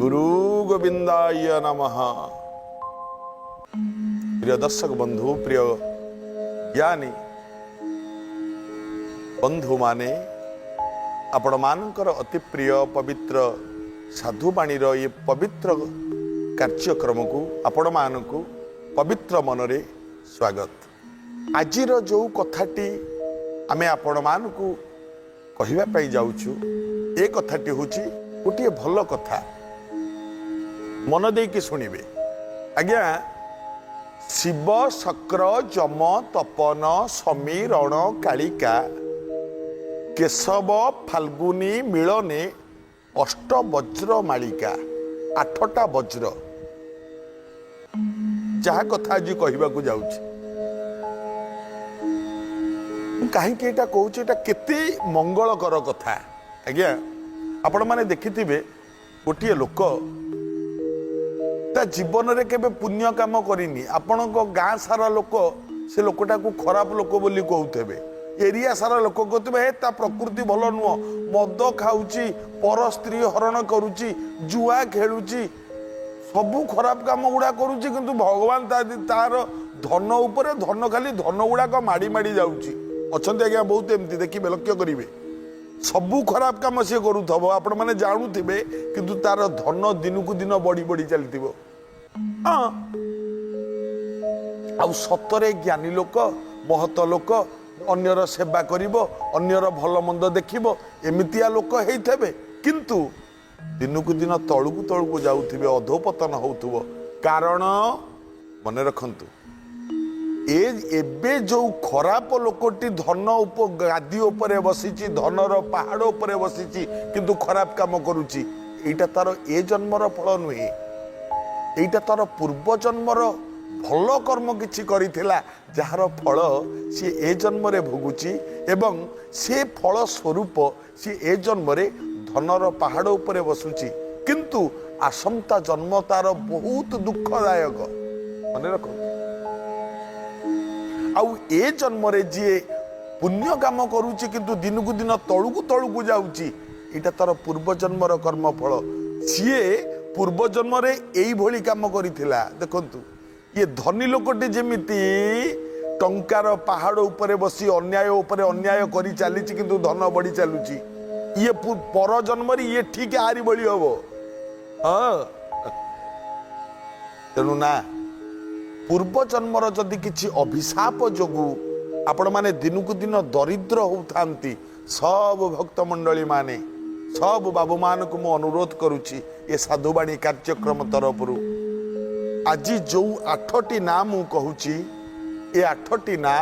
ଗୁରୁ ଗୋବିନ୍ଦାୟ ନମଃ। ପ୍ରିୟ ଦର୍ଶକ ବନ୍ଧୁ, ପ୍ରିୟ ଜ୍ଞାନୀ ବନ୍ଧୁମାନେ, ଆପଣମାନଙ୍କର ଅତି ପ୍ରିୟ ପବିତ୍ର ସାଧୁବାଣୀର ଏ ପବିତ୍ର କାର୍ଯ୍ୟକ୍ରମକୁ ଆପଣମାନଙ୍କୁ ପବିତ୍ର ମନରେ ସ୍ୱାଗତ। ଆଜିର ଯେଉଁ କଥାଟି ଆମେ ଆପଣମାନଙ୍କୁ କହିବା ପାଇଁ ଯାଉଛୁ, ଏ କଥାଟି ହେଉଛି ଗୋଟିଏ ଭଲ କଥା। ମନ ଦେଇକି ଶୁଣିବେ ଆଜ୍ଞା। ଶିବ, ଶକ୍ର, ଯମ, ତପନ, ସମୀରଣ, କାଳିକା, କେଶବ, ଫାଲ୍ଗୁନି ମିଳନେ ଅଷ୍ଟ ବଜ୍ର ମାଳିକା। ଆଠଟା ବଜ୍ର, ଯାହା କଥା ଆଜି କହିବାକୁ ଯାଉଛି। ମୁଁ କାହିଁକି ଏଇଟା କହୁଛି? ଏଇଟା କେତେ ମଙ୍ଗଳକର କଥା ଆଜ୍ଞା। ଆପଣମାନେ ଦେଖିଥିବେ, ଗୋଟିଏ ଲୋକ ତା ଜୀବନରେ କେବେ ପୁଣ୍ୟ କାମ କରିନି। ଆପଣଙ୍କ ଗାଁ ସାରା ଲୋକ ସେ ଲୋକଟାକୁ ଖରାପ ଲୋକ ବୋଲି କହୁଥିବେ। ଏରିଆ ସାରା ଲୋକ କହୁଥିବେ, "ହେ, ତା ପ୍ରକୃତି ଭଲ ନୁହଁ, ମଦ ଖାଉଛି, ପର ସ୍ତ୍ରୀ ହରଣ କରୁଛି, ଜୁଆ ଖେଳୁଛି, ସବୁ ଖରାପ କାମ ଗୁଡା କରୁଛି, କିନ୍ତୁ ଭଗବାନ ତାର ଧନ ଉପରେ ଧନ, ଖାଲି ଧନ ଗୁଡାକ ମାଡ଼ି ମାଡ଼ି ଯାଉଛି।" ଅଛନ୍ତି ଆଜ୍ଞା ବହୁତ ଏମିତି, ଦେଖିବେ, ଲକ୍ଷ୍ୟ କରିବେ। ସବୁ ଖରାପ କାମ ସିଏ କରୁଥିବ, ଆପଣମାନେ ଜାଣୁଥିବେ, କିନ୍ତୁ ତାର ଧନ ଦିନକୁ ଦିନ ବଢି ବଢି ଚାଲିଥିବ। ହଁ, ଆଉ ସତରେ ଜ୍ଞାନୀ ଲୋକ, ମହତ ଲୋକ, ଅନ୍ୟର ସେବା କରିବ, ଅନ୍ୟର ଭଲ ମନ୍ଦ ଦେଖିବ, ଏମିତିଆ ଲୋକ ହେଇଥିବେ, କିନ୍ତୁ ଦିନକୁ ଦିନ ତଳକୁ ତଳକୁ ଯାଉଥିବେ, ଅଧୋପତନ ହଉଥିବ। କାରଣ ମନେ ରଖନ୍ତୁ, ଏବେ ଯୋଉ ଖରାପ ଲୋକଟି ଧନ ଗାଦି ଉପରେ ବସିଛି, ଧନର ପାହାଡ଼ ଉପରେ ବସିଛି, କିନ୍ତୁ ଖରାପ କାମ କରୁଛି, ଏଇଟା ତାର ଏ ଜନ୍ମର ଫଳ ନୁହେଁ। ଏଇଟା ତାର ପୂର୍ବ ଜନ୍ମର ଭଲ କର୍ମ କିଛି କରିଥିଲା, ଯାହାର ଫଳ ସିଏ ଏ ଜନ୍ମରେ ଭୋଗୁଛି ଏବଂ ସେ ଫଳ ସ୍ୱରୂପ ସିଏ ଏ ଜନ୍ମରେ ଧନର ପାହାଡ଼ ଉପରେ ବସୁଛି। କିନ୍ତୁ ଆସନ୍ତା ଜନ୍ମ ତାର ବହୁତ ଦୁଃଖଦାୟକ, ମନେ ରଖନ୍ତୁ। ଆଉ ଏ ଜନ୍ମରେ ଯିଏ ପୁଣ୍ୟ କାମ କରୁଛି, କିନ୍ତୁ ଦିନକୁ ଦିନ ତଳକୁ ତଳକୁ ଯାଉଛି, ଏଇଟା ତାର ପୂର୍ବ ଜନ୍ମର କର୍ମଫଳ। ସିଏ ପୂର୍ବ ଜନ୍ମରେ ଏଇଭଳି କାମ କରିଥିଲା। ଦେଖନ୍ତୁ, ଇଏ ଧନୀ ଲୋକଟି ଯେମିତି ଟଙ୍କାର ପାହାଡ଼ ଉପରେ ବସି ଅନ୍ୟାୟ ଉପରେ ଅନ୍ୟାୟ କରି ଚାଲିଛି, କିନ୍ତୁ ଧନ ବଢି ଚାଲୁଛି, ଇଏ ପର ଜନ୍ମରେ ଇଏ ଠିକ ଆରି ଭଳି ହବ। ହଁ, ତେଣୁ ନା, ପୂର୍ବ ଜନ୍ମର ଯଦି କିଛି ଅଭିଶାପ ଯୋଗୁଁ ଆପଣମାନେ ଦିନକୁ ଦିନ ଦରିଦ୍ର ହଉଥାନ୍ତି, ସବୁ ଭକ୍ତମଣ୍ଡଳୀ ମାନେ, ସବୁ ବାବୁମାନଙ୍କୁ ମୁଁ ଅନୁରୋଧ କରୁଛି ଏ ସାଧୁବାଣୀ କାର୍ଯ୍ୟକ୍ରମ ତରଫରୁ, ଆଜି ଯୋଉ ଆଠଟି ନାଁ ମୁଁ କହୁଛି, ଏ ଆଠଟି ନାଁ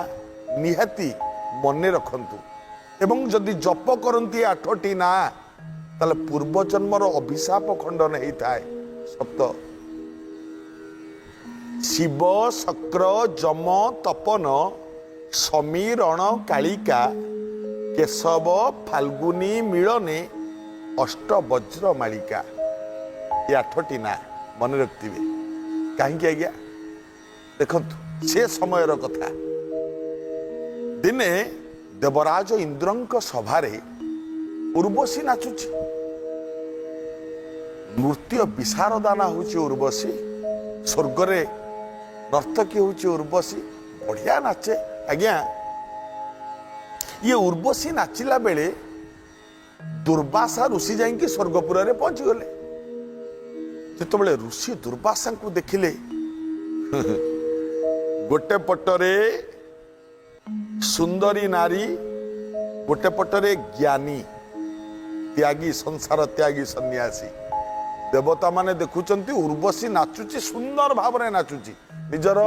ନିହାତି ମନେ ରଖନ୍ତୁ ଏବଂ ଯଦି ଜପ କରନ୍ତି ଏ ଆଠଟି ନାଁ, ତାହେଲେ ପୂର୍ବ ଜନ୍ମର ଅଭିଶାପ ଖଣ୍ଡନ ହେଇଥାଏ ସତ। ଶିବ, ଶକ୍ର, ଯମ, ତପନ, ସମୀରଣ, କାଳିକା, କେଶବ, ଫାଲ୍ଗୁନି ମିଳନେ ଅଷ୍ଟ ବଜ୍ର ମାଳିକା। ଏ ଆଠଟି ନାଁ ମନେ ରଖିଥିବେ। କାହିଁକି ଆଜ୍ଞା? ଦେଖନ୍ତୁ, ସେ ସମୟର କଥା। ଦିନେ ଦେବରାଜ ଇନ୍ଦ୍ରଙ୍କ ସଭାରେ ଉର୍ବଶୀ ନାଚୁଛି। ନୃତ୍ୟ ବିଶାରଦା ହେଉଛି ଉର୍ବଶୀ। ସ୍ୱର୍ଗରେ ନର୍ତ୍ତକୀ ହେଉଛି ଉର୍ବଶୀ। ବଢିଆ ନାଚେ ଆଜ୍ଞା। ଇଏ ଉର୍ବଶୀ ନାଚିଲା ବେଳେ ଦୁର୍ବାସା ଋଷି ଯାଇକି ସ୍ୱର୍ଗପୁରରେ ପହଞ୍ଚିଗଲେ। ଯେତେବେଳେ ଋଷି ଦୁର୍ବାସାଙ୍କୁ ଦେଖିଲେ, ଗୋଟେ ପଟରେ ସୁନ୍ଦରୀ ନାରୀ, ଗୋଟେ ପଟରେ ଜ୍ଞାନୀ ତ୍ୟାଗୀ, ସଂସାର ତ୍ୟାଗୀ ସନ୍ନ୍ୟାସୀ। ଦେବତା ମାନେ ଦେଖୁଛନ୍ତି, ଉର୍ବଶୀ ନାଚୁଛି, ସୁନ୍ଦର ଭାବରେ ନାଚୁଛି, ନିଜର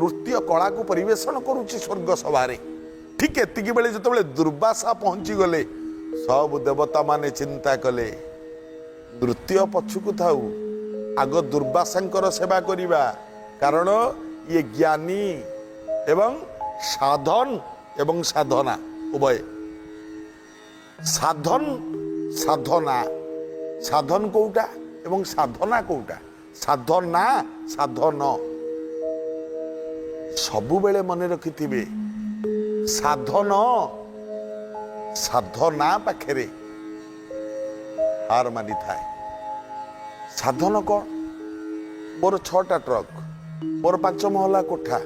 ନୃତ୍ୟ କଳାକୁ ପରିବେଷଣ କରୁଛି ସ୍ୱର୍ଗ ସଭାରେ। ଠିକ ଏତିକି ବେଳେ ଯେତେବେଳେ ଦୁର୍ବାସା ପହଞ୍ଚିଗଲେ, ସବୁ ଦେବତା ମାନେ ଚିନ୍ତା କଲେ, ନୃତ୍ୟ ପଛକୁ ଥାଉ, ଆଗ ଦୁର୍ବାସାଙ୍କର ସେବା କରିବା। କାରଣ ଇଏ ଜ୍ଞାନୀ ଏବଂ ସାଧନ ଏବଂ ସାଧନା ଉଭୟ। ସାଧନ, ସାଧନା, ସାଧନ କୋଉଟା ଏବଂ ସାଧନା କୋଉଟା? ସାଧନା, ସାଧନ। ସବୁବେଳେ ମନେ ରଖିଥିବେ, ସାଧନ ସାଧନା ପାଖରେ ହାର ମାନିଥାଏ। ସାଧନ କ'ଣ? ମୋର 6ଟା ଟ୍ରକ୍, ମୋର 5 ମହଲା କୋଠା,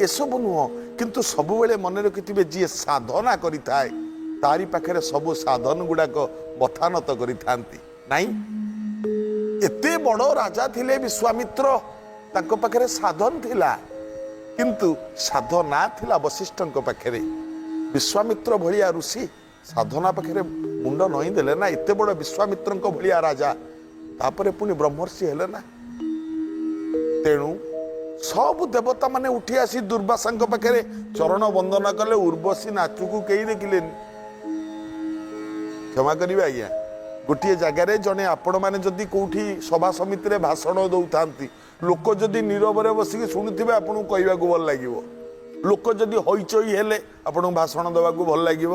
ଏସବୁ ନୁହଁ। କିନ୍ତୁ ସବୁବେଳେ ମନେ ରଖିଥିବେ, ଯିଏ ସାଧନା କରିଥାଏ ତାରି ପାଖରେ ସବୁ ସାଧନ ଗୁଡାକ ମଥାନତ କରିଥାନ୍ତି। ନାଇଁ, ଏତେ ବଡ଼ ରାଜା ଥିଲେ ବିଶ୍ୱାମିତ୍ର, ତାଙ୍କ ପାଖରେ ସାଧନ ଥିଲା, କିନ୍ତୁ ସାଧନା ଥିଲା ବଶିଷ୍ଠଙ୍କ ପାଖରେ। ବିଶ୍ୱାମିତ୍ର ଭଳିଆ ଋଷି ସାଧନା ପାଖରେ ମୁଣ୍ଡ ନଇଁ ଦେଲେ ନା। ଏତେ ବଡ଼ ବିଶ୍ୱାମିତ୍ରଙ୍କ ଭଳିଆ ରାଜା, ତାପରେ ପୁଣି ବ୍ରହ୍ମର୍ଷି ହେଲେ ନା। ତେଣୁ ସବୁ ଦେବତା ମାନେ ଉଠି ଆସି ଦୁର୍ବାସାଙ୍କ ପାଖରେ ଚରଣ ବନ୍ଦନା କଲେ। ଉର୍ବଶୀ ନାଚକୁ କେହି ଦେଖିଲେନି। କ୍ଷମା କରିବେ ଆଜ୍ଞା, ଗୋଟିଏ ଜାଗାରେ ଜଣେ, ଆପଣମାନେ ଯଦି କୋଉଠି ସଭା ସମିତିରେ ଭାଷଣ ଦଉଥାନ୍ତି, ଲୋକ ଯଦି ନୀରବରେ ବସିକି ଶୁଣୁଥିବେ, ଆପଣଙ୍କୁ କହିବାକୁ ଭଲ ଲାଗିବ। ଲୋକ ଯଦି ହଇଚଇ ହେଲେ ଆପଣଙ୍କୁ ଭାଷଣ ଦେବାକୁ ଭଲ ଲାଗିବ?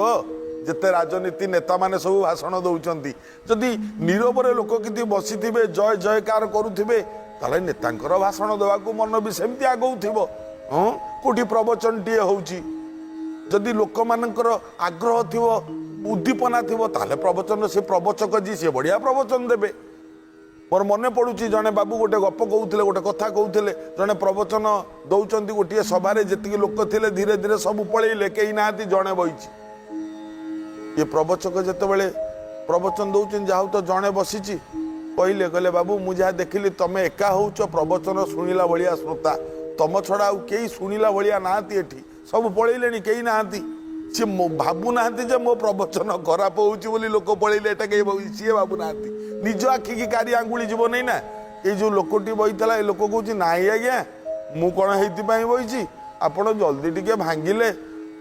ଯେତେ ରାଜନୀତି ନେତାମାନେ ସବୁ ଭାଷଣ ଦଉଛନ୍ତି, ଯଦି ନୀରବରେ ଲୋକ କିନ୍ତୁ ବସିଥିବେ, ଜୟ ଜୟକାର କରୁଥିବେ, ତାହେଲେ ନେତାଙ୍କର ଭାଷଣ ଦେବାକୁ ମନ ବି ସେମିତି ଆଗଉଥିବ। ହଁ, କୋଉଠି ପ୍ରବଚନଟିଏ ହଉଛି, ଯଦି ଲୋକମାନଙ୍କର ଆଗ୍ରହ ଥିବ, ଉଦ୍ଦୀପନା ଥିବ, ତାହେଲେ ପ୍ରବଚନ ସେ ପ୍ରବଚକ ଯିଏ, ସେ ବଢିଆ ପ୍ରବଚନ ଦେବେ। ମୋର ମନେ ପଡୁଛି, ଜଣେ ବାବୁ ଗୋଟେ ଗପ କହୁଥିଲେ, ଗୋଟେ କଥା କହୁଥିଲେ। ଜଣେ ପ୍ରବଚନ ଦଉଛନ୍ତି ଗୋଟିଏ ସଭାରେ। ଯେତିକି ଲୋକ ଥିଲେ ଧୀରେ ଧୀରେ ସବୁ ପଳେଇଲେ, କେହି ନାହାନ୍ତି, ଜଣେ ବଇଛି। ଇଏ ପ୍ରବଚକ ଯେତେବେଳେ ପ୍ରବଚନ ଦଉଛନ୍ତି, ଯାହା ହଉ ତ ଜଣେ ବସିଛି। କହିଲେ, ବାବୁ, ମୁଁ ଯାହା ଦେଖିଲି, ତମେ ଏକା ହଉଛ ପ୍ରବଚନ ଶୁଣିଲା ଭଳିଆ ଶ୍ରୋତା। ତମ ଛଡ଼ା ଆଉ କେହି ଶୁଣିଲା ଭଳିଆ ନାହାନ୍ତି ଏଠି। ସବୁ ପଳେଇଲେଣି, କେହି ନାହାନ୍ତି। ସିଏ ଭାବୁନାହାନ୍ତି ଯେ ମୋ ପ୍ରବଚନ ଖରାପ ହଉଛି ବୋଲି ଲୋକ ପଳେଇଲେ। ଏଟା କେହି ସିଏ ଭାବୁନାହାନ୍ତି। ନିଜ ଆଖିକି କାରି ଆଙ୍ଗୁଳି ଯିବ ନାଇଁ ନା। ଏଇ ଯୋଉ ଲୋକଟି ବଇଥିଲା, ଏ ଲୋକ କହୁଛି, ନାଇଁ ଆଜ୍ଞା, ମୁଁ କ'ଣ ହେଇଥିପାଇଁ ବଇଛି? ଆପଣ ଜଲ୍ଦି ଟିକେ ଭାଙ୍ଗିଲେ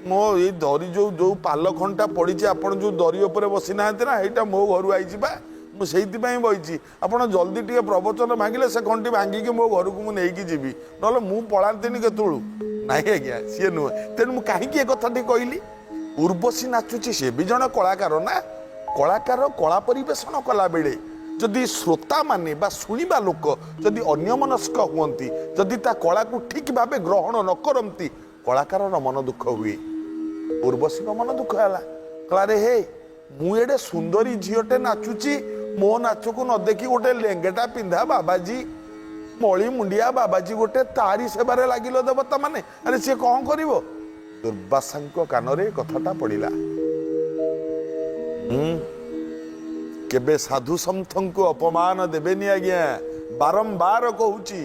ମୋ ଏଇ ଦରି ଯୋଉ ଯୋଉ ପାଲ ଖଣ୍ଡଟା ପଡ଼ିଛି, ଆପଣ ଯୋଉ ଦରି ଉପରେ ବସି ନାହାନ୍ତି ନା, ଏଇଟା ମୋ ଘରୁ ଆଇଛି ବା। ମୁଁ ସେଇଥିପାଇଁ ବଇଛି। ଆପଣ ଜଲ୍ଦି ଟିକେ ପ୍ରବଚନ ଭାଙ୍ଗିଲେ ସେ ଖଣ୍ଡି ଭାଙ୍ଗିକି ମୋ ଘରକୁ ମୁଁ ନେଇକି ଯିବି, ନହେଲେ ମୁଁ ପଳାନ୍ତିନି କେତେବେଳୁ। ନାଇଁ ଆଜ୍ଞା, ସିଏ ନୁହେଁ। ତେଣୁ ମୁଁ କାହିଁକି ଏ କଥାଟି କହିଲି? ଉର୍ବଶୀ ନାଚୁଛି, ସେ ବି ଜଣେ କଳାକାର ନା। କଳାକାର କଳା ପରିବେଷଣ କଲା ବେଳେ ଯଦି ଶ୍ରୋତାମାନେ ବା ଶୁଣିବା ଲୋକ ଯଦି ଅନ୍ୟମନସ୍କ ହୁଅନ୍ତି, ଯଦି ତା କଳାକୁ ଠିକ ଭାବେ ଗ୍ରହଣ ନ କରନ୍ତି, କଳାକାରର ମନ ଦୁଃଖ ହୁଏ। ଉର୍ବଶୀଙ୍କ ମନ ଦୁଃଖ ହେଲା। କହିଲା, ହେ, ମୁଁ ଏଡ଼େ ସୁନ୍ଦରୀ ଝିଅଟେ ନାଚୁଛି, ମୋ ନାଚକୁ ନ ଦେଖି ଗୋଟେ ଲେଙ୍ଗେଟା ପିନ୍ଧା ବାବାଜୀ, ମଳି ମୁଣ୍ଡିଆ ବାବାଜୀ ଗୋଟେ, ତାରି ସେବାରେ ଲାଗିଲ ଦେବତା ମାନେ। ଆରେ, ସିଏ କଣ କରିବ? ଦୁର୍ବାସାଙ୍କ କାନରେ କଥାଟା ପଡ଼ିଲା। କେବେ ସାଧୁ ସନ୍ଥଙ୍କୁ ଅପମାନ ଦେବେନି ଆଜ୍ଞା, ବାରମ୍ବାର କହୁଛି,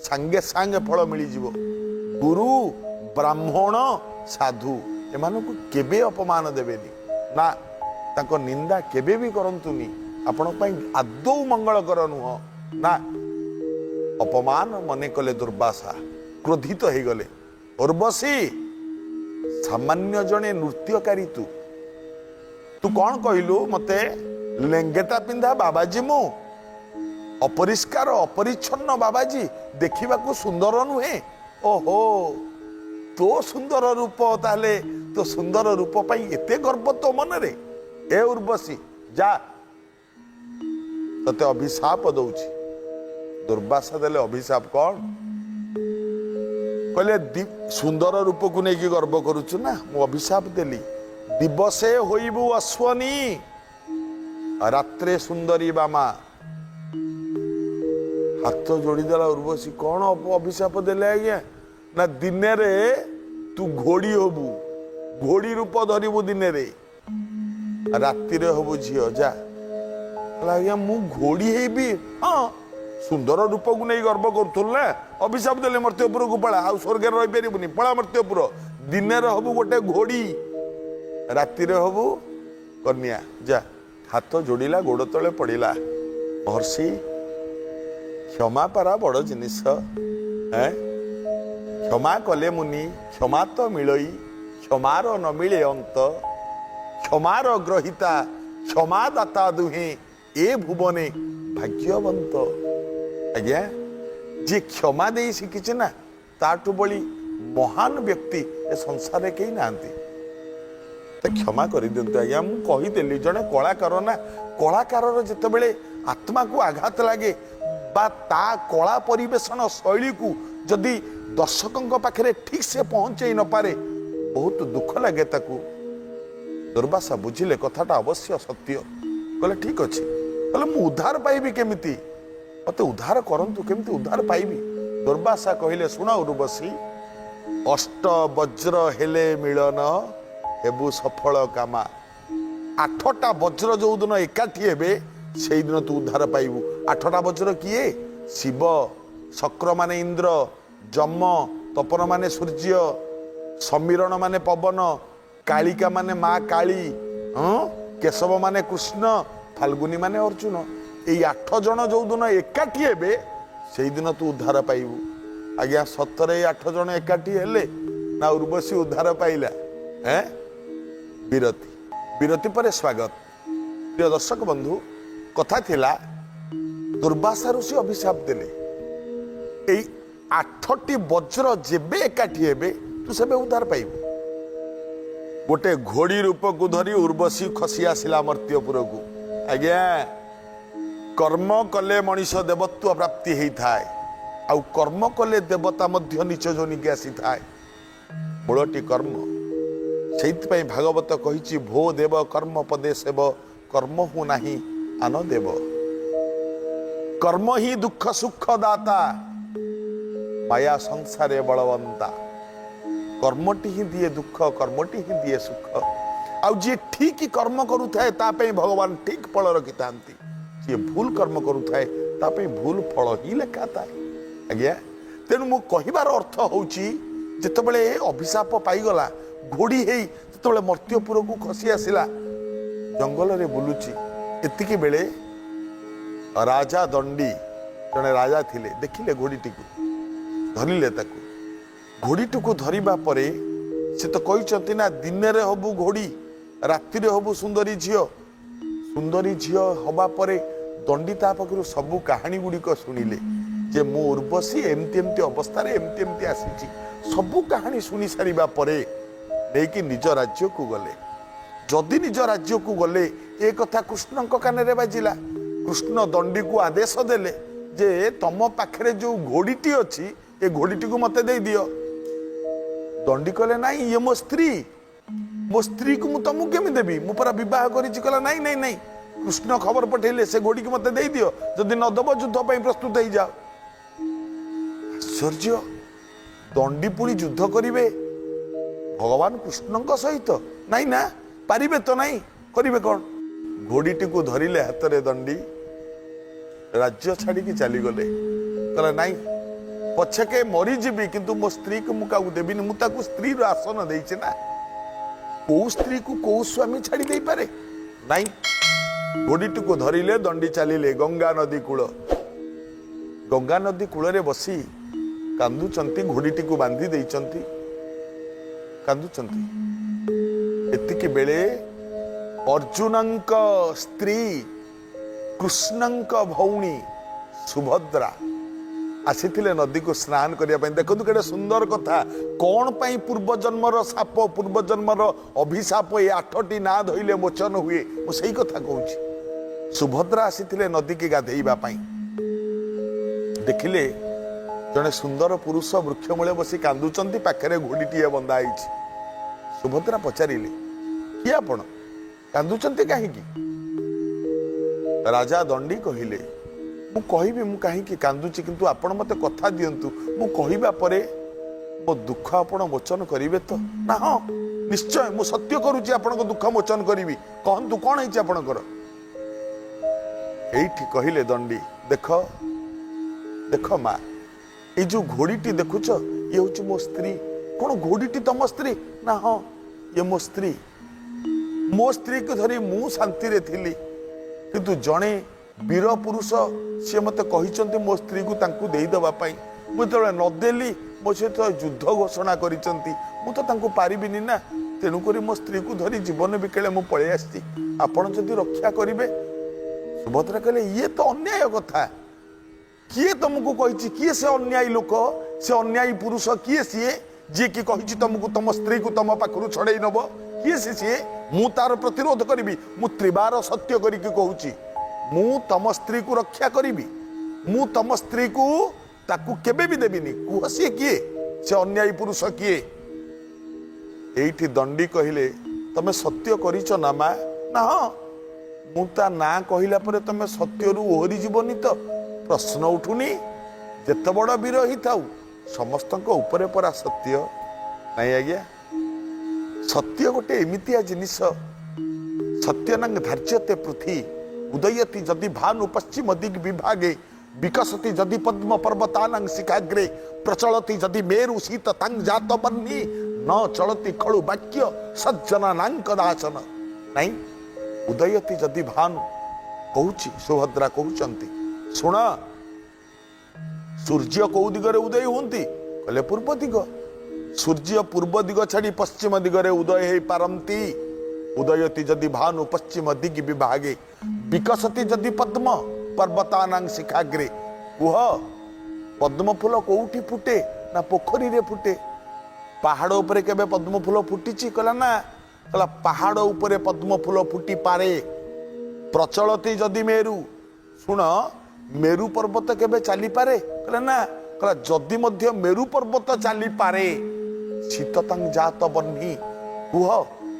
ସାଙ୍ଗେ ସାଙ୍ଗେ ଫଳ ମିଳିଯିବ। ଗୁରୁ, ବ୍ରାହ୍ମଣ, ସାଧୁ ଏମାନଙ୍କୁ କେବେ ଅପମାନ ଦେବେନି ନା, ତାଙ୍କ ନିନ୍ଦା କେବେ ବି କରନ୍ତୁନି। ଆପଣଙ୍କ ପାଇଁ ଆଦୌ ମଙ୍ଗଳକର ନୁହଁ ନା। ଅପମାନ ମନେ କଲେ ଦୁର୍ବାସା, କ୍ରୋଧିତ ହେଇଗଲେ। ଉର୍ବଶୀ, ସାମାନ୍ୟ ଜଣେ ନୃତ୍ୟକାରୀ ତୁ, ତୁ କଣ କହିଲୁ ମତେ? ଲେଙ୍ଗେଟା ପିନ୍ଧା ବାବାଜୀ ମୁଁ, ଅପରିଷ୍କାର ଅପରିଚ୍ଛନ୍ନ ବାବାଜୀ, ଦେଖିବାକୁ ସୁନ୍ଦର ନୁହେଁ। ଓହୋ, ତୋ ସୁନ୍ଦର ରୂପ, ତାହେଲେ ତୋ ସୁନ୍ଦର ରୂପ ପାଇଁ ଏତେ ଗର୍ବ ତୋ ମନରେ? ଏ ଉର୍ବଶୀ, ଯା, ତତେ ଅଭିଶାପ ଦଉଛି। ଦୁର୍ବାସା ଦେଲେ ଅଭିଶାପ। କଣ କହିଲେ? ସୁନ୍ଦର ରୂପକୁ ନେଇକି ଗର୍ବ କରୁଛୁ ନା, ମୁଁ ଅଭିଶାପ ଦେଲି, ଦିବସେ ହୋଇବୁ ଅଶ୍ୱନୀ, ରାତ୍ରେ ସୁନ୍ଦରୀ ବାମା। ହାତ ଯୋଡ଼ିଦେଲା ଉର୍ବଶୀ। କଣ ଅଭିଶାପ ଦେଲେ ଆଜ୍ଞା? ନା, ଦିନରେ ତୁ ଘୋଡ଼ି ହବୁ, ଘୋଡ଼ି ରୂପ ଧରିବୁ ଦିନରେ, ରାତିରେ ହବୁ ଝିଅ, ଯା। କହିଲା, ଆଜ୍ଞା, ମୁଁ ଘୋଡ଼ି ହେଇବି? ହଁ, ସୁନ୍ଦର ରୂପକୁ ନେଇ ଗର୍ବ କରୁଥିଲୁ ନା, ଅଭିଶାପ ଦେଲେ, ମର୍ତ୍ତ୍ୟପୁରକୁ ପଳା, ଆଉ ସ୍ୱର୍ଗରେ ରହିପାରିବୁନି, ପଳା ମର୍ତ୍ତ୍ୟପୁର। ଦିନରେ ହବୁ ଗୋଟେ ଘୋଡ଼ି, ରାତିରେ ହବୁ କନ୍ୟା, ଯା। ହାତ ଯୋଡ଼ିଲା, ଗୋଡ଼ ତଳେ ପଡ଼ିଲା। ମହର୍ଷି, କ୍ଷମା ପାରା ବଡ଼ ଜିନିଷ। ଏଁ କ୍ଷମା କଲେ ମୁନି କ୍ଷମା ତ ମିଳଇ, କ୍ଷମାର ନ ମିଳେ ଅନ୍ତ। କ୍ଷମାର ଗ୍ରହିତା କ୍ଷମାଦାତା ଦୁହେଁ ଏ ଭୁବନେ ଭାଗ୍ୟବନ୍ତ। ଆଜ୍ଞା, ଯିଏ କ୍ଷମା ଦେଇ ଶିଖିଛି ନା, ତାଠୁ ବଳି ମହାନ ବ୍ୟକ୍ତି ଏ ସଂସାରରେ କେହି ନାହାନ୍ତି। ତ କ୍ଷମା କରିଦିଅନ୍ତୁ ଆଜ୍ଞା, ମୁଁ କହିଦେଲି। ଜଣେ କଳାକାର ନା, କଳାକାରର ଯେତେବେଳେ ଆତ୍ମାକୁ ଆଘାତ ଲାଗେ ବା ତା କଳା ପରିବେଷଣ ଶୈଳୀକୁ ଯଦି ଦର୍ଶକଙ୍କ ପାଖରେ ଠିକ ସେ ପହଞ୍ଚେଇ ନପାରେ, ବହୁତ ଦୁଃଖ ଲାଗେ ତାକୁ। ଦୁର୍ବାସା ବୁଝିଲେ କଥାଟା ଅବଶ୍ୟ ସତ୍ୟ। କହିଲେ, ଠିକ ଅଛି। କହିଲେ, ମୁଁ ଉଦ୍ଧାର ପାଇବି କେମିତି? ମୋତେ ଉଦ୍ଧାର କରନ୍ତୁ, କେମିତି ଉଦ୍ଧାର ପାଇବି? ଦୁର୍ବାସା କହିଲେ, ଶୁଣ ଉର୍ବଶୀ, ଅଷ୍ଟ ବଜ୍ର ହେଲେ ମିଳନ ହେବୁ ସଫଳ କାମା। 8ଟା ବଜ୍ର ଯୋଉଦିନ ଏକାଠି ହେବେ ସେଇଦିନ ତୁ ଉଦ୍ଧାର ପାଇବୁ। 8ଟା ବଜ୍ର କିଏ? ଶିବ, ଶକ୍ର ମାନେ ଇନ୍ଦ୍ର, ଯମ, ତପନ ମାନେ ସୂର୍ଯ୍ୟ, ସମୀରଣ ମାନେ ପବନ, କାଳିକା ମାନେ ମା କାଳୀ, ହଁ, କେଶବ ମାନେ କୃଷ୍ଣ, ଫାଲ୍ଗୁନି ମାନେ ଅର୍ଜୁନ। ଏଇ 8 ଜଣ ଯୋଉଦିନ ଏକାଠି ହେବେ ସେଇଦିନ ତୁ ଉଦ୍ଧାର ପାଇବୁ। ଆଜ୍ଞା, ସତରେ ଏଇ 8 ଜଣ ଏକାଠି ହେଲେ ନା ଉର୍ବଶୀ ଉଦ୍ଧାର ପାଇଲା? ବିରତି, ବିରତି ପରେ ସ୍ୱାଗତ। ପ୍ରିୟ ଦର୍ଶକ ବନ୍ଧୁ, କଥା ଥିଲା ଦୁର୍ବାସା ଋଷି ଅଭିଶାପ ଦେଲେ, ଏଇ 8ଟି ବଜ୍ର ଯେବେ ଏକାଠି ହେବେ ତୁ ସେବେ ଉଦ୍ଧାର ପାଇବୁ। ଗୋଟେ ଘୋଡ଼ି ରୂପକୁ ଧରି ଉର୍ବଶୀ ଖସି ଆସିଲା ମର୍ତ୍ତ୍ୟପୁରକୁ। ଆଜ୍ଞା, କର୍ମ କଲେ ମଣିଷ ଦେବତ୍ୱ ପ୍ରାପ୍ତି ହେଇଥାଏ, ଆଉ କର୍ମ କଲେ ଦେବତା ମଧ୍ୟ ନିଚ ଯୋନିକି ଆସିଥାଏ। ମୂଳଟି କର୍ମ। ସେଇଥିପାଇଁ ଭାଗବତ କହିଛି, ଭୋ ଦେବ କର୍ମ ପଦେ ସେବ, କର୍ମ ହୁ ନାହିଁ ଆନ ଦେବ। କର୍ମ ହିଁ ଦୁଃଖ ସୁଖ ଦାତା, ମାୟା ସଂସାରେ ବଳବନ୍ତା। କର୍ମଟି ହିଁ ଦିଏ ଦୁଃଖ, କର୍ମଟି ହିଁ ଦିଏ ସୁଖ। ଆଉ ଯିଏ ଠିକ କର୍ମ କରୁଥାଏ ତା ପାଇଁ ଭଗବାନ ଠିକ ଫଳ ରଖିଥାନ୍ତି, ଯିଏ ଭୁଲ କର୍ମ କରୁଥାଏ ତା ପାଇଁ ଭୁଲ ଫଳ ହିଁ ଲେଖା ଥାଏ। ଆଜ୍ଞା, ତେଣୁ ମୁଁ କହିବାର ଅର୍ଥ ହଉଛି, ଯେତେବେଳେ ଅଭିଶାପ ପାଇଗଲା, ଘୋଡ଼ି ହେଇ ଯେତେବେଳେ ମର୍ତ୍ତ୍ୟପୁରକୁ ଖସି ଆସିଲା, ଜଙ୍ଗଲରେ ବୁଲୁଛି, ଏତିକି ବେଳେ ରାଜା ଦଣ୍ଡୀ, ଜଣେ ରାଜା ଥିଲେ, ଦେଖିଲେ ଘୋଡ଼ିଟିକୁ, ଧରିଲେ ତାକୁ। ଘୋଡ଼ିଟିକୁ ଧରିବା ପରେ ସେ ତ କହିଛନ୍ତି ନା, ଦିନରେ ହବୁ ଘୋଡ଼ି, ରାତିରେ ହବୁ ସୁନ୍ଦରୀ ଝିଅ। ସୁନ୍ଦରୀ ଝିଅ ହବା ପରେ ଦଣ୍ଡି ତା ପାଖରୁ ସବୁ କାହାଣୀ ଗୁଡ଼ିକ ଶୁଣିଲେ ଯେ ମୁଁ ଉର୍ବଶୀ ଏମିତି ଏମିତି ଅବସ୍ଥାରେ ଏମିତି ଏମିତି ଆସିଛି। ସବୁ କାହାଣୀ ଶୁଣି ସାରିବା ପରେ ନେଇକି ନିଜ ରାଜ୍ୟକୁ ଗଲେ। ଯଦି ନିଜ ରାଜ୍ୟକୁ ଗଲେ, ଏ କଥା କୃଷ୍ଣଙ୍କ କାନରେ ବାଜିଲା। କୃଷ୍ଣ ଦଣ୍ଡିକୁ ଆଦେଶ ଦେଲେ ଯେ ତମ ପାଖରେ ଯୋଉ ଘୋଡ଼ିଟି ଅଛି ଏ ଘୋଡ଼ିଟିକୁ ମତେ ଦେଇଦିଅ। ଦଣ୍ଡି କହିଲେ, ନାଇଁ, ଇଏ ମୋ ସ୍ତ୍ରୀ, ମୋ ସ୍ତ୍ରୀକୁ ମୁଁ ତମକୁ କେମିତି ଦେବି? ମୁଁ ପରା ବିବାହ କରିଛି। କହିଲା, ନାଇଁ ନାଇଁ ନାଇଁ। କୃଷ୍ଣ ଖବର ପଠେଇଲେ, ସେ ଘୋଡ଼ିକି ମତେ ଦେଇଦିଅ, ଯଦି ନ ଦବ ଯୁଦ୍ଧ ପାଇଁ ପ୍ରସ୍ତୁତ ହେଇଯାଅ। ଆଶ୍ଚର୍ଯ୍ୟ, ଦଣ୍ଡି ପୁଣି ଯୁଦ୍ଧ କରିବେ ଭଗବାନ କୃଷ୍ଣଙ୍କ ସହିତ? ନାଇଁ ନା, ପାରିବେ ତ ନାଇଁ, କରିବେ କଣ? ଘୋଡ଼ିଟିକୁ ଧରିଲେ ହାତରେ ଦଣ୍ଡି, ରାଜ୍ୟ ଛାଡ଼ିକି ଚାଲିଗଲେ। କହିଲା, ନାଇଁ, ପଛକେ ମରିଯିବି କିନ୍ତୁ ମୋ ସ୍ତ୍ରୀକୁ ମୁଁ କାହାକୁ ଦେବିନି। ମୁଁ ତାକୁ ସ୍ତ୍ରୀର ଆସନ ଦେଇଛି ନା, କୋଉ ସ୍ତ୍ରୀକୁ କୋଉ ସ୍ୱାମୀ ଛାଡ଼ି ଦେଇପାରେ? ନାଇଁ। ଘୋଡ଼ିଟିକୁ ଧରିଲେ ଦଣ୍ଡି, ଚାଲିଲେ ଗଙ୍ଗା ନଦୀ କୂଳ। ଗଙ୍ଗା ନଦୀ କୂଳରେ ବସି କାନ୍ଦୁଛନ୍ତି, ଘୋଡ଼ିଟିକୁ ବାନ୍ଧି ଦେଇଛନ୍ତି, କାନ୍ଦୁଛନ୍ତି। ଏତିକି ବେଳେ ଅର୍ଜୁନଙ୍କ ସ୍ତ୍ରୀ, କୃଷ୍ଣଙ୍କ ଭଉଣୀ ସୁଭଦ୍ରା ଆସିଥିଲେ ନଦୀକୁ ସ୍ନାନ କରିବା ପାଇଁ। ଦେଖନ୍ତୁ କେତେ ସୁନ୍ଦର କଥା। କଣ ପାଇଁ ପୂର୍ବଜନ୍ମର ଶାପ, ପୂର୍ବଜନ୍ମର ଅଭିଶାପ ଏ 8ଟି ନାଁ ଧଇଲେ ମୋଚନ ହୁଏ, ମୁଁ ସେଇ କଥା କହୁଛି। ସୁଭଦ୍ରା ଆସିଥିଲେ ନଦୀକି ଗାଧେଇବା ପାଇଁ। ଦେଖିଲେ ଜଣେ ସୁନ୍ଦର ପୁରୁଷ ବୃକ୍ଷ ମୂଳେ ବସି କାନ୍ଦୁଛନ୍ତି, ପାଖରେ ଘୋଡ଼ିଟିଏ ବନ୍ଧା ହେଇଛି। ସୁଭଦ୍ରା ପଚାରିଲେ, କିଏ ଆପଣ, କାନ୍ଦୁଛନ୍ତି କାହିଁକି? ରାଜା ଦଣ୍ଡି କହିଲେ, ମୁଁ କହିବି ମୁଁ କାହିଁକି କାନ୍ଦୁଛି, କିନ୍ତୁ ଆପଣ ମୋତେ କଥା ଦିଅନ୍ତୁ, ମୁଁ କହିବା ପରେ ମୋ ଦୁଃଖ ଆପଣ ମୋଚନ କରିବେ ତ? ନା, ହଁ ନିଶ୍ଚୟ, ମୁଁ ସତ୍ୟ କରୁଛି, ଆପଣଙ୍କ ଦୁଃଖ ମୋଚନ କରିବି। କହନ୍ତୁ କଣ ହେଇଛି ଆପଣଙ୍କର? ଏଇଠି କହିଲେ ଦଣ୍ଡି, ଦେଖ ଦେଖ ମା, ଏଇ ଯୋଉ ଘୋଡ଼ିଟି ଦେଖୁଛ, ଇଏ ହଉଛି ମୋ ସ୍ତ୍ରୀ। କଣ, ଘୋଡ଼ିଟି ତମ ସ୍ତ୍ରୀ? ନା, ହଁ, ଇଏ ମୋ ସ୍ତ୍ରୀ। ମୋ ସ୍ତ୍ରୀକୁ ଧରି ମୁଁ ଶାନ୍ତିରେ ଥିଲି, କିନ୍ତୁ ଜଣେ ବୀର ପୁରୁଷ ସିଏ ମୋତେ କହିଛନ୍ତି ମୋ ସ୍ତ୍ରୀକୁ ତାଙ୍କୁ ଦେଇଦେବା ପାଇଁ। ମୁଁ ଯେତେବେଳେ ନଦେଲି, ମୋ ସହିତ ଯୁଦ୍ଧ ଘୋଷଣା କରିଛନ୍ତି। ମୁଁ ତ ତାଙ୍କୁ ପାରିବିନି ନା, ତେଣୁକରି ମୋ ସ୍ତ୍ରୀକୁ ଧରି ଜୀବନ ବିକେଳେ ମୁଁ ପଳେଇ ଆସିଛି। ଆପଣ ଯଦି ରକ୍ଷା କରିବେ। ସୁଭଦ୍ରା କହିଲେ, ଇଏ ତ ଅନ୍ୟାୟ କଥା। କିଏ ତମକୁ କହିଛି? କିଏ ସେ ଅନ୍ୟାୟୀ ଲୋକ, ସେ ଅନ୍ୟାୟୀ ପୁରୁଷ କିଏ ସିଏ, ଯିଏ କି କହିଛି ତମକୁ ତମ ସ୍ତ୍ରୀକୁ ତମ ପାଖରୁ ଛଡେଇ ନବ? କିଏ ସେ ସିଏ? ମୁଁ ତାର ପ୍ରତିରୋଧ କରିବି। ମୁଁ ତ୍ରିବାର ସତ୍ୟ କରିକି କହୁଛି, ମୁଁ ତମ ସ୍ତ୍ରୀକୁ ରକ୍ଷା କରିବି। ମୁଁ ତମ ସ୍ତ୍ରୀକୁ ତାକୁ କେବେ ବି ଦେବିନି। କୁହ ସିଏ କିଏ, ସେ ଅନ୍ୟାୟୀ ପୁରୁଷ କିଏ? ଏଇଠି ଦଣ୍ଡି କହିଲେ, ତମେ ସତ୍ୟ କରିଛ ନା ମା? ନା, ହଁ। ମୁଁ ତା ନାଁ କହିଲା ପରେ ତମେ ସତ୍ୟରୁ ଓହରି ଯିବନି ତ? ପ୍ରଶ୍ନ ଉଠୁନି। ଯେତେ ବଡ଼ ବୀର ହେଇଥାଉ, ସମସ୍ତଙ୍କ ଉପରେ ପରା ସତ୍ୟ। ନାଇଁ ଆଜ୍ଞା, ସତ୍ୟ ଗୋଟେ ଏମିତିଆ ଜିନିଷ। ସତ୍ୟନାଂ ଧାର୍ଯ୍ୟତେ ପୃଥି ଉଦୟତି ଯଦି ଭାନୁ ପଶ୍ଚିମ ଦିగ్ ବିଭାଗେ ବିକଶତି ଯଦି ପଦ୍ମ ପର୍ବତାନାଂ ଶିଖାଗ୍ରେ ପ୍ରଚଳତି ଯଦି ମେରୁ ଶୀତ ତାଂ ଜାତ ବହ୍ନି ନ ଚଳତି ଖଳୁ ବାକ୍ୟ ସଜ୍ଜନାନାଂ କଦାଚନ। ନାଇଁ, ଉଦୟତି ଯଦି ଭାନୁ କହୁଛି, ସୁଭଦ୍ରା କହୁଛନ୍ତି, ଶୁଣ, ସୂର୍ଯ୍ୟ କୋଉ ଦିଗରେ ଉଦୟ ହୁଅନ୍ତି? କହିଲେ ପୂର୍ବ ଦିଗ। ସୂର୍ଯ୍ୟ ପୂର୍ବ ଦିଗ ଛାଡ଼ି ପଶ୍ଚିମ ଦିଗରେ ଉଦୟ ହେଇପାରନ୍ତି? ଉଦୟତି ଯଦି ଭାନୁ ପଶ୍ଚିମ ଦିଗ ବିଭାଗେ ବିକଶତି ଯଦି ପଦ୍ମ ପର୍ବତାନାଂ ଶିଖାଗ୍ରେ। କୁହ, ପଦ୍ମ ଫୁଲ କୋଉଠି ଫୁଟେ? ନା ପୋଖରୀରେ ଫୁଟେ। ପାହାଡ଼ ଉପରେ କେବେ ପଦ୍ମ ଫୁଲ ଫୁଟିଛି? କହିଲା ନା। କହିଲା ପାହାଡ଼ ଉପରେ ପଦ୍ମ ଫୁଲ ଫୁଟିପାରେ। ପ୍ରଚଳତି ଯଦି ମେରୁ, ଶୁଣ, ମେରୁ ପର୍ବତ କେବେ ଚାଲିପାରେ? କହିଲା ନା। କହିଲା ଯଦି ମଧ୍ୟ ମେରୁ ପର୍ବତ ଚାଲିପାରେ, ଶୀତତାଂ ଜାତ ବହ୍ନି। କୁହ,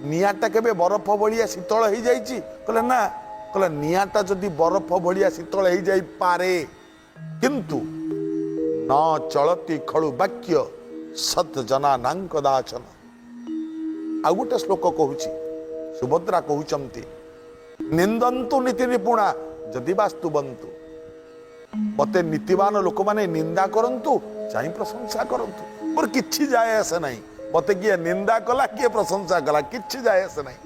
ନିଆଁଟା କେବେ ବରଫ ଭଳିଆ ଶୀତଳ ହେଇଯାଇଛି? କହିଲା ନା। କହିଲା ନିଆଁଟା ଯଦି ବରଫ ଭଳିଆ ଶୀତଳ ହେଇଯାଇପାରେ, କିନ୍ତୁ ନ ଚଳତି ଖଳୁ ବାକ୍ୟ ସତ୍ ଜନାନାଂ କଦାଚନ। ଆଉ ଗୋଟେ ଶ୍ଲୋକ କହୁଛି, ସୁଭଦ୍ରା କହୁଛନ୍ତି, ନିନ୍ଦନ୍ତୁ ନୀତି ନିପୁଣା ଯଦି ବା ସ୍ତୁବନ୍ତୁ। ମତେ ନୀତିବାନ ଲୋକମାନେ ନିନ୍ଦା କରନ୍ତୁ ଚାହିଁ ପ୍ରଶଂସା କରନ୍ତୁ, ମୋର କିଛି ଯାଏ ଆସେ ନାହିଁ। ମତେ କିଏ ନିନ୍ଦା କଲା, କିଏ ପ୍ରଶଂସା କଲା, କିଛି ଯାଏ ଆସେ ନାହିଁ।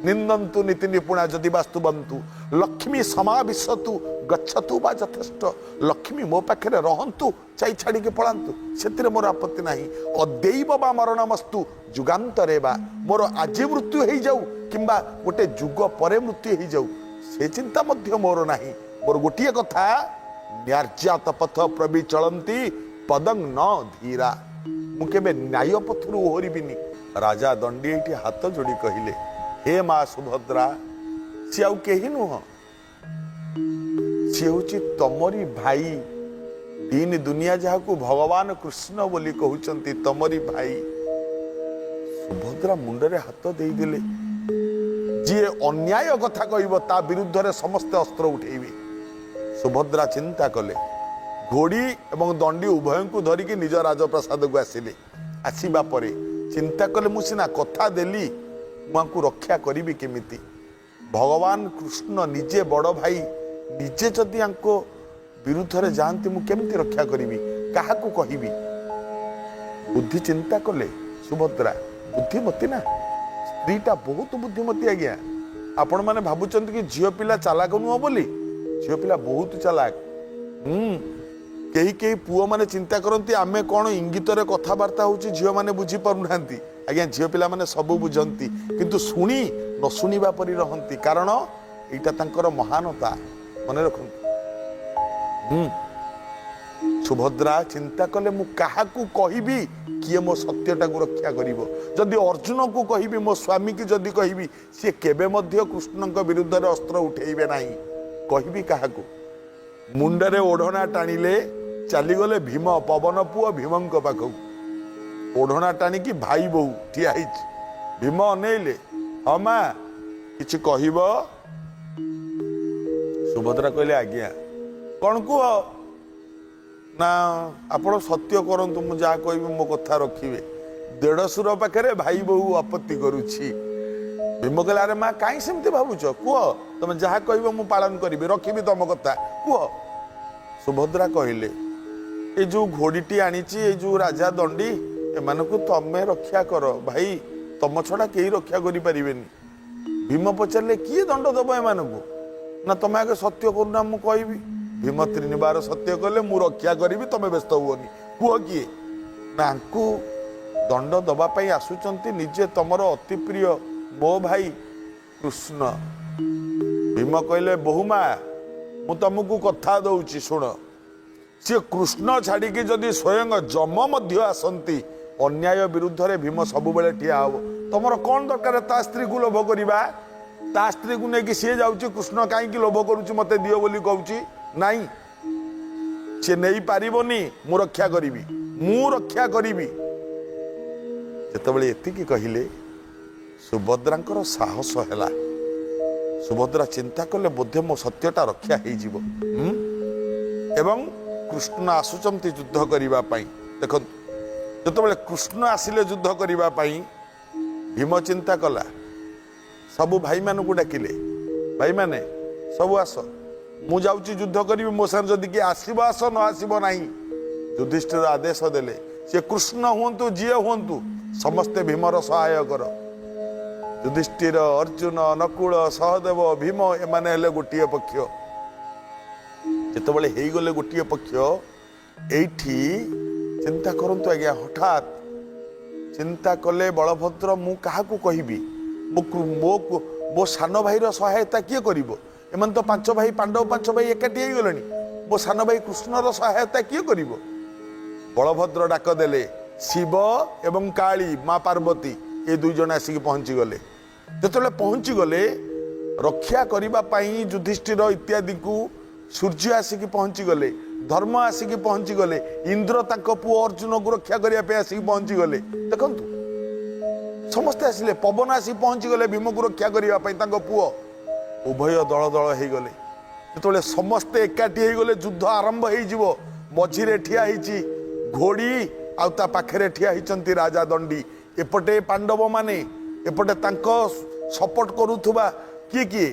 ନିନ୍ଦନ୍ତୁ ନୀତି ନିପୁଣା ଯଦି ବା ସ୍ତୁବନ୍ତୁ ଲକ୍ଷ୍ମୀ ସମାବିଶତୁ ଗଚ୍ଛତୁ ବା ଯଥେଷ୍ଟ। ଲକ୍ଷ୍ମୀ ମୋ ପାଖରେ ରହନ୍ତୁ ଚାଇ ଛାଡ଼ିକି ପଳାନ୍ତୁ, ସେଥିରେ ମୋର ଆପତ୍ତି ନାହିଁ। ଅଦୈବ ବା ମରଣମସ୍ତୁ ଯୁଗାନ୍ତରେ ବା, ମୋର ଆଜି ମୃତ୍ୟୁ ହେଇଯାଉ କିମ୍ବା ଗୋଟେ ଯୁଗ ପରେ ମୃତ୍ୟୁ ହେଇଯାଉ, ସେ ଚିନ୍ତା ମଧ୍ୟ ମୋର ନାହିଁ। ମୋର ଗୋଟିଏ କଥା, ନ୍ୟାର୍ଯ୍ୟାତ ପଥ ପ୍ରବିଚଳନ୍ତି ପଦଂ ନ ଧୀରା, ମୁଁ କେବେ ନ୍ୟାୟ ପଥରୁ ଓହରିବିନି। ରାଜା ଦଣ୍ଡି ଏଇଠି ହାତ ଯୋଡ଼ି କହିଲେ, ହେ ମା ସୁଭଦ୍ରା, ସିଏ ଆଉ କେହି ନୁହଁ, ସିଏ ହଉଛି ତମରି ଭାଇ। ଦିନ ଦୁନିଆ ଯାହାକୁ ଭଗବାନ କୃଷ୍ଣ ବୋଲି କହୁଛନ୍ତି, ତମରି ଭାଇ। ସୁଭଦ୍ରା ମୁଣ୍ଡରେ ହାତ ଦେଇଦେଲେ। ଯିଏ ଅନ୍ୟାୟ କଥା କହିବ ତା ବିରୁଦ୍ଧରେ ସମସ୍ତେ ଅସ୍ତ୍ର ଉଠେଇବେ। ସୁଭଦ୍ରା ଚିନ୍ତା କଲେ, ଘୋଡ଼ି ଏବଂ ଦଣ୍ଡି ଉଭୟଙ୍କୁ ଧରିକି ନିଜ ରାଜପ୍ରାସାଦକୁ ଆସିଲେ। ଆସିବା ପରେ ଚିନ୍ତା କଲେ, ମୁଁ ସିନା କଥା ଦେଲି, ମୁଁ ଆଙ୍କୁ ରକ୍ଷା କରିବି କେମିତି? ଭଗବାନ କୃଷ୍ଣ ନିଜେ ବଡ଼ ଭାଇ, ନିଜେ ଯଦି ଆଙ୍କ ବିରୁଦ୍ଧରେ ଯାଆନ୍ତି ମୁଁ କେମିତି ରକ୍ଷା କରିବି? କାହାକୁ କହିବି? ବୁଦ୍ଧି ଚିନ୍ତା କଲେ ସୁଭଦ୍ରା। ବୁଦ୍ଧିମତୀ ନା, ସ୍ତ୍ରୀଟା ବହୁତ ବୁଦ୍ଧିମତୀ ଆଜ୍ଞା। ଆପଣମାନେ ଭାବୁଛନ୍ତି କି ଝିଅ ପିଲା ଚାଲାକ ନୁହଁ ବୋଲି, ଝିଅ ପିଲା ବହୁତ ଚାଲାକ। କେହି କେହି ପୁଅମାନେ ଚିନ୍ତା କରନ୍ତି ଆମେ କ'ଣ ଇଙ୍ଗିତରେ କଥାବାର୍ତ୍ତା ହଉଛି, ଝିଅମାନେ ବୁଝିପାରୁନାହାନ୍ତି। ଆଜ୍ଞା, ଝିଅ ପିଲାମାନେ ସବୁ ବୁଝନ୍ତି, କିନ୍ତୁ ଶୁଣି ନ ଶୁଣିବା ପରି ରହନ୍ତି, କାରଣ ଏଇଟା ତାଙ୍କର ମହାନତା, ମନେ ରଖନ୍ତୁ। ସୁଭଦ୍ରା ଚିନ୍ତା କଲେ, ମୁଁ କାହାକୁ କହିବି, କିଏ ମୋ ସତ୍ୟଟାକୁ ରକ୍ଷା କରିବ? ଯଦି ଅର୍ଜୁନକୁ କହିବି, ମୋ ସ୍ୱାମୀକି ଯଦି କହିବି, ସିଏ କେବେ ମଧ୍ୟ କୃଷ୍ଣଙ୍କ ବିରୁଦ୍ଧରେ ଅସ୍ତ୍ର ଉଠେଇବେ ନାହିଁ। କହିବି କାହାକୁ? ମୁଣ୍ଡରେ ଓଢ଼ଣା ଟାଣିଲେ, ଚାଲିଗଲେ ଭୀମ, ପବନ ପୁଅ ଭୀମଙ୍କ ପାଖକୁ। ଓଢ଼ଣା ଟାଣିକି ଭାଇ ବୋହୂ ଠିଆ ହେଇଛି। ଭୀମ ଅନେଇଲେ, ହଁ ମା, କିଛି କହିବ? ସୁଭଦ୍ରା କହିଲେ, ଆଜ୍ଞା। କ'ଣ କୁହ? ନା, ଆପଣ ସତ୍ୟ କରନ୍ତୁ, ମୁଁ ଯାହା କହିବି ମୋ କଥା ରଖିବେ। ଦେଢ଼ଶୁର ପାଖରେ ଭାଇ ବୋହୂ ଆପତ୍ତି କରୁଛି। ଭୀମ କହିଲେ, ଆରେ ମା, କାହିଁ ସେମିତି ଭାବୁଛ? କୁହ, ତମେ ଯାହା କହିବ ମୁଁ ପାଳନ କରିବି, ରଖିବି ତମ କଥା, କୁହ। ସୁଭଦ୍ରା କହିଲେ, ଏ ଯୋଉ ଘୋଡ଼ିଟି ଆଣିଛି, ଏଇ ଯୋଉ ରାଜା ଦଣ୍ଡି, ଏମାନଙ୍କୁ ତମେ ରକ୍ଷା କର ଭାଇ, ତମ ଛଡ଼ା କେହି ରକ୍ଷା କରିପାରିବେନି। ଭୀମ ପଚାରିଲେ, କିଏ ଦଣ୍ଡ ଦବ ଏମାନଙ୍କୁ? ନା, ତମେ ଆଗେ ସତ୍ୟ କରୁନା, ମୁଁ କହିବି। ଭୀମ ତ୍ରିନିବାର ସତ୍ୟ କଲେ, ମୁଁ ରକ୍ଷା କରିବି, ତମେ ବ୍ୟସ୍ତ ହୁଅନି, କୁହ କିଏ? ନା, ଆଙ୍କୁ ଦଣ୍ଡ ଦବା ପାଇଁ ଆସୁଛନ୍ତି ନିଜେ ତମର ଅତି ପ୍ରିୟ ମୋ ଭାଇ କୃଷ୍ଣ। ଭୀମ କହିଲେ, ବୋହୁମା, ମୁଁ ତମକୁ କଥା ଦଉଛି, ଶୁଣ, ସିଏ କୃଷ୍ଣ ଛାଡ଼ିକି ଯଦି ସ୍ୱୟଂ ଯମ ମଧ୍ୟ ଆସନ୍ତି, ଅନ୍ୟାୟ ବିରୁଦ୍ଧରେ ଭୀମ ସବୁବେଳେ ଠିଆ ହବ। ତମର କ'ଣ ଦରକାର ତା ସ୍ତ୍ରୀକୁ ଲୋଭ କରିବା? ତା ସ୍ତ୍ରୀକୁ ନେଇକି ସିଏ ଯାଉଛି, କୃଷ୍ଣ କାହିଁକି ଲୋଭ କରୁଛି, ମତେ ଦିଅ ବୋଲି କହୁଛି? ନାଇଁ, ସିଏ ନେଇପାରିବନି, ମୁଁ ରକ୍ଷା କରିବି, ମୁଁ ରକ୍ଷା କରିବି। ଯେତେବେଳେ ଏତିକି କହିଲେ, ସୁଭଦ୍ରାଙ୍କର ସାହସ ହେଲା। ସୁଭଦ୍ରା ଚିନ୍ତା କଲେ, ବୋଧେ ମୋ ସତ୍ୟଟା ରକ୍ଷା ହେଇଯିବ। ଏବଂ କୃଷ୍ଣ ଆସୁଛନ୍ତି ଯୁଦ୍ଧ କରିବା ପାଇଁ। ଦେଖନ୍ତୁ, ଯେତେବେଳେ କୃଷ୍ଣ ଆସିଲେ ଯୁଦ୍ଧ କରିବା ପାଇଁ, ଭୀମ ଚିନ୍ତା କଲା, ସବୁ ଭାଇମାନଙ୍କୁ ଡାକିଲେ, ଭାଇମାନେ ସବୁ ଆସ, ମୁଁ ଯାଉଛି ଯୁଦ୍ଧ କରିବି, ମୋ ସାଙ୍ଗରେ ଯଦି କିଏ ଆସିବ ଆସ, ନ ଆସିବ ନାହିଁ। ଯୁଧିଷ୍ଠିର ଆଦେଶ ଦେଲେ, ସେ କୃଷ୍ଣ ହୁଅନ୍ତୁ ଯିଏ ହୁଅନ୍ତୁ, ସମସ୍ତେ ଭୀମର ସହାୟ କର। ଯୁଧିଷ୍ଠିର, ଅର୍ଜୁନ, ନକୁଳ, ସହଦେବ, ଭୀମ ଏମାନେ ହେଲେ ଗୋଟିଏ ପକ୍ଷ। ଯେତେବେଳେ ହେଇଗଲେ ଗୋଟିଏ ପକ୍ଷ, ଏଇଠି ଚିନ୍ତା କରନ୍ତୁ ଆଜ୍ଞା, ହଠାତ୍ ଚିନ୍ତା କଲେ ବଳଭଦ୍ର, ମୁଁ କାହାକୁ କହିବି? ମୋ ସାନ ଭାଇର ସହାୟତା କିଏ କରିବ? ଏମାନେ ତ ପାଞ୍ଚ ଭାଇ, ପାଣ୍ଡବ ପାଞ୍ଚ ଭାଇ ଏକାଠି ହେଇଗଲେଣି, ମୋ ସାନ ଭାଇ କୃଷ୍ଣର ସହାୟତା କିଏ କରିବ? ବଳଭଦ୍ର ଡାକ ଦେଲେ, ଶିବ ଏବଂ କାଳୀ ମା ପାର୍ବତୀ ଏ ଦୁଇ ଜଣ ଆସିକି ପହଞ୍ଚିଗଲେ। ଯେତେବେଳେ ପହଞ୍ଚିଗଲେ ରକ୍ଷା କରିବା ପାଇଁ ଯୁଧିଷ୍ଠିର ଇତ୍ୟାଦିଙ୍କୁ, ସୂର୍ଯ୍ୟ ଆସିକି ପହଞ୍ଚିଗଲେ, ଧର୍ମ ଆସିକି ପହଞ୍ଚିଗଲେ, ଇନ୍ଦ୍ର ତାଙ୍କ ପୁଅ ଅର୍ଜୁନକୁ ରକ୍ଷା କରିବା ପାଇଁ ଆସିକି ପହଞ୍ଚିଗଲେ। ଦେଖନ୍ତୁ, ସମସ୍ତେ ଆସିଲେ, ପବନ ଆସିକି ପହଞ୍ଚିଗଲେ ଭୀମକୁ ରକ୍ଷା କରିବା ପାଇଁ ତାଙ୍କ ପୁଅ। ଉଭୟ ଦଳ ଦଳ ହେଇଗଲେ। ଯେତେବେଳେ ସମସ୍ତେ ଏକାଠି ହେଇଗଲେ, ଯୁଦ୍ଧ ଆରମ୍ଭ ହେଇଯିବ। ମଝିରେ ଠିଆ ହେଇଛି ଘୋଡ଼ି, ଆଉ ତା ପାଖରେ ଠିଆ ହେଇଛନ୍ତି ରାଜା ଦଣ୍ଡି। ଏପଟେ ପାଣ୍ଡବମାନେ, ଏପଟେ ତାଙ୍କ ସପୋର୍ଟ କରୁଥିବା କିଏ କିଏ,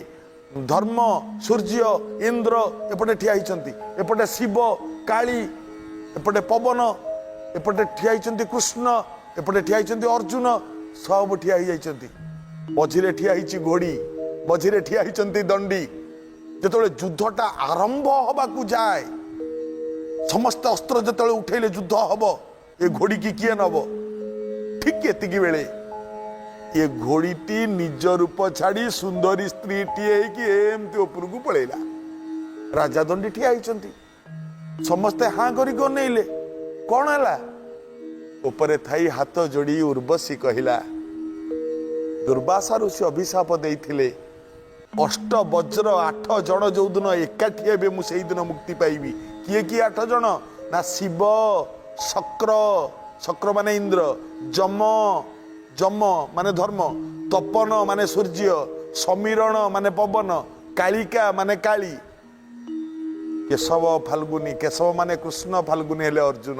ଧର୍ମ, ସୂର୍ଯ୍ୟ, ଇନ୍ଦ୍ର ଏପଟେ ଠିଆ ହେଇଛନ୍ତି, ଏପଟେ ଶିବ, କାଳୀ, ଏପଟେ ପବନ, ଏପଟେ ଠିଆ ହେଇଛନ୍ତି କୃଷ୍ଣ, ଏପଟେ ଠିଆ ହେଇଛନ୍ତି ଅର୍ଜୁନ, ସବୁ ଠିଆ ହେଇଯାଇଛନ୍ତି। ମଝିରେ ଠିଆ ହେଇଛି ଘୋଡ଼ି, ମଝିରେ ଠିଆ ହେଇଛନ୍ତି ଦଣ୍ଡି। ଯେତେବେଳେ ଯୁଦ୍ଧଟା ଆରମ୍ଭ ହବାକୁ ଯାଏ, ସମସ୍ତେ ଅସ୍ତ୍ର ଯେତେବେଳେ ଉଠେଇଲେ ଯୁଦ୍ଧ ହବ, ଏ ଘୋଡ଼ିକି କିଏ ନବ? ଠିକ ଏତିକି ବେଳେ ଏ ଘୋଡ଼ିଟି ନିଜ ରୂପ ଛାଡ଼ି ସୁନ୍ଦରୀ ସ୍ତ୍ରୀଟିଏ ହେଇକି ଏମିତି ଉପରକୁ ପଳେଇଲା। ରାଜା ଦଣ୍ଡି ଠିଆ ହେଇଛନ୍ତି, ସମସ୍ତେ ହାଁ କରିକି ଅନେଇଲେ, କଣ ହେଲା? ଉପରେ ଥାଇ ହାତ ଯୋଡ଼ି ଉର୍ବଶୀ କହିଲା, ଦୁର୍ବାସା ଋଷି ଅଭିଶାପ ଦେଇଥିଲେ, ଅଷ୍ଟ ବଜ୍ର ଆଠ ଜଣ ଯୋଉଦିନ ଏକାଠି ହେବେ ମୁଁ ସେଇଦିନ ମୁକ୍ତି ପାଇବି। କିଏ କିଏ ଆଠ ଜଣ? ନା ଶିବ, ଶକ୍ର, ଶକ୍ର ମାନେ ଇନ୍ଦ୍ର, ଯମ, ଯମ ମାନେ ଧର୍ମ, ତପନ ମାନେ ସୂର୍ଯ୍ୟ, ସମୀରଣ ମାନେ ପବନ, କାଳିକା ମାନେ କାଳୀ, କେଶବ ଫାଲ୍ଗୁନି, କେଶବ ମାନେ କୃଷ୍ଣ, ଫାଲ୍ଗୁନି ହେଲେ ଅର୍ଜୁନ।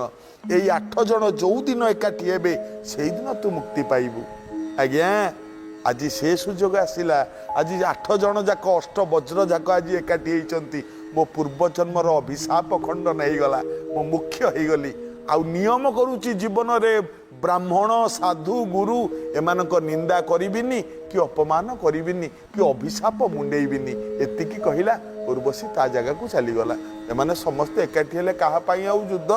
ଏଇ ଆଠ ଜଣ ଯୋଉଦିନ ଏକାଠି ହେବେ ସେଇଦିନ ତୁ ମୁକ୍ତି ପାଇବୁ। ଆଜ୍ଞା, ଆଜି ସେ ସୁଯୋଗ ଆସିଲା। ଆଜି ଆଠ ଜଣ ଯାକ, ଅଷ୍ଟ ବଜ୍ର ଯାକ ଆଜି ଏକାଠି ହେଇଛନ୍ତି। ମୋ ପୂର୍ବଜନ୍ମର ଅଭିଶାପ ଖଣ୍ଡନ ହେଇଗଲା, ମୁଁ ମୁଖ୍ୟ ହେଇଗଲି। ଆଉ ନିୟମ କରୁଛି, ଜୀବନରେ ବ୍ରାହ୍ମଣ, ସାଧୁ, ଗୁରୁ ଏମାନଙ୍କ ନିନ୍ଦା କରିବିନି କି ଅପମାନ କରିବିନି କି ଅଭିଶାପ ମୁଣ୍ଡେଇବିନି। ଏତିକି କହିଲା, ଉର୍ବଶୀ ତା ଜାଗାକୁ ଚାଲିଗଲା। ଏମାନେ ସମସ୍ତେ ଏକାଠି ହେଲେ, କାହା ପାଇଁ ଆଉ ଯୁଦ୍ଧ?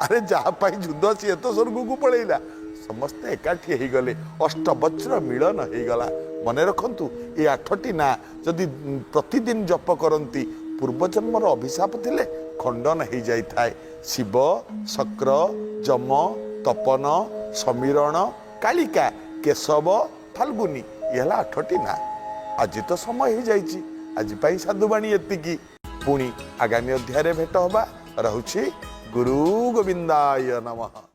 ଆରେ ଯାହା ପାଇଁ ଯୁଦ୍ଧ ସିଏ ତ ସ୍ୱର୍ଗକୁ ପଳେଇଲା। ସମସ୍ତେ ଏକାଠି ହେଇଗଲେ, ଅଷ୍ଟବଜ୍ର ମିଳନ ହେଇଗଲା। ମନେ ରଖନ୍ତୁ, ଏ ଆଠଟି ନାଁ ଯଦି ପ୍ରତିଦିନ ଜପ କରନ୍ତି, ପୂର୍ବଜନ୍ମର ଅଭିଶାପ ଥିଲେ ଖଣ୍ଡନ ହେଇଯାଇଥାଏ। ଶିବ, ଶକ୍ର, ଯମ, ତପନ, ସମୀରଣ, କାଳିକା, କେଶବ, ଫାଲ୍ଗୁନି, ଇଏ ହେଲା ଆଠଟି ନାଁ। ଆଜି ତ ସମୟ ହେଇଯାଇଛି, ଆଜି ପାଇଁ ସାଧୁବାଣୀ ଏତିକି। ପୁଣି ଆଗାମୀ ଅଧ୍ୟାୟରେ ଭେଟ ହବା। ରହୁଛି, ଗୁରୁ ଗୋବିନ୍ଦାୟ ନମଃ।